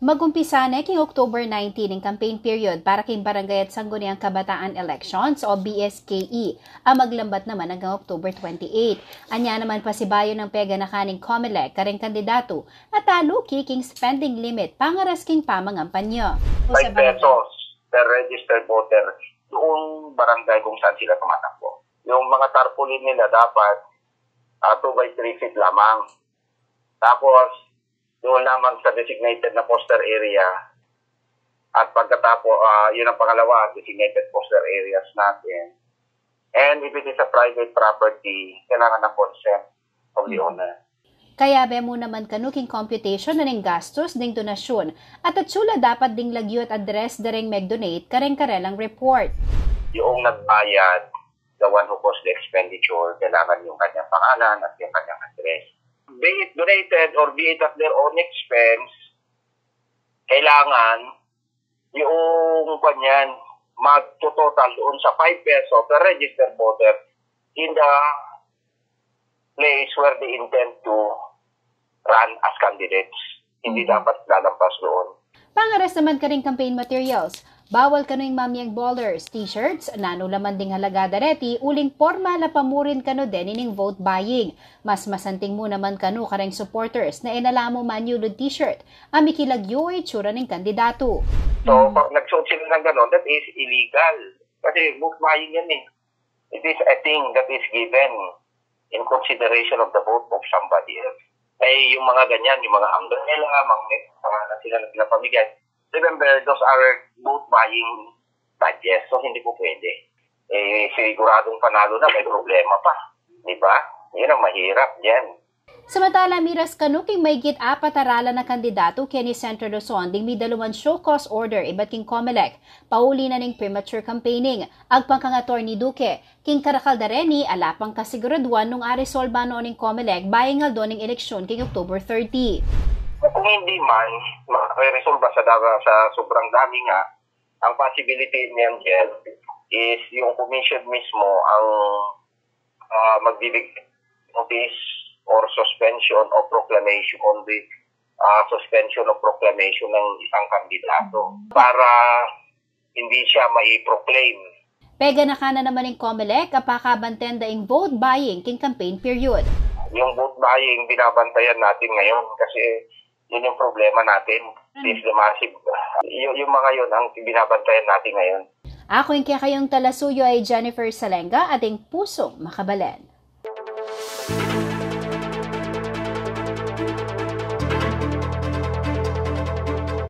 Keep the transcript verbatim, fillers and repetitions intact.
Magumpisa ne king October nineteen ing campaign period para king Barangay at Sangguniang Kabataan Elections o B S K E, a maglambat naman anggang October twenty-eight. Anya naman pasibayu nang peganakan ning Comelec kareng kandidatu a taluki king spending limit pangaras king pamangampanya. Five pesos per registered voter yung barangay kung saan sila tumatakbo. Yung mga tarpaulin nila dapat ah, two by three feet lamang. Tapos, doon lamang sa designated na poster area. At pagkatapos, ah, yun ang pangalawa, designated poster areas natin. And if it is a private property, kailangan ng consent of the owner. Kayabe mu naman kanu king computation na ning gastus ding donasyun, at atsu la dapat ding lagyu at address da reng meg-donate kareng karelang report. Yung nagbayad, the one who caused the expenditure, kailangan yung kanyang pangalan at yung kanyang address. Be it donated or be it at their own expense, kailangan yung kanyan magto-total doon sa five peso per registered voter in the place where they intend to run as candidates. Hindi dapat lalampas doon. Pangaras naman karing campaign materials. Bawal kanu ing mamyeng bowlers, t-shirts, nanu la man ding halaga da reti, uling porma la pamurin kanu deni ning vote buying. Mas masanting mu naman kanu kareng supporters na e na la mu manyulud t-shirt a mikilagyu o itsura ning kandidatu. So, pag nagsuot sila ng ganon, that is illegal. Kasi vote buying yan eh. It is a thing that is given in consideration of the vote of somebody else. Eh, yung mga ganyan, yung mga umbrella, mga may pangalan sila na pinapamigay. Remember, those are vote buying badges, so hindi po pwede. Eh, siguradong panalo na, may problema pa. Di ba? Yun ang mahirap dyan. Samantala, miras kanu king maygit apat a ralan a kandidatu keni Centro Luzon ding midaluman show cause order ibat king Comelec pauli na ning premature campaigning. Agpang kang Attorney Duque, king karakal da reni ala pang kasiguraduan nung aresolba no ning Comelec baying aldo ning eleksyon king October thirty. Kung hindi man, maresolba sa, dama, sa sobrang dami nga, ang possibility niyan dyan is yung commission mismo ang ah, magbibigay notice or suspension o proclamation on the ah, suspension o proclamation ng isang kandidato para hindi siya mai-proclaim. Peganakan na naman ning Comelec a pakabanten da ing vote buying king campaign period. Yung vote buying, binabantayan natin ngayon kasi yun yung problema natin. Is the massive, y- yung mga yun ang binabantayan natin ngayon. Aku ing kekayung talasuyu ay Jennifer Salenga at ing Pusong Makabalen.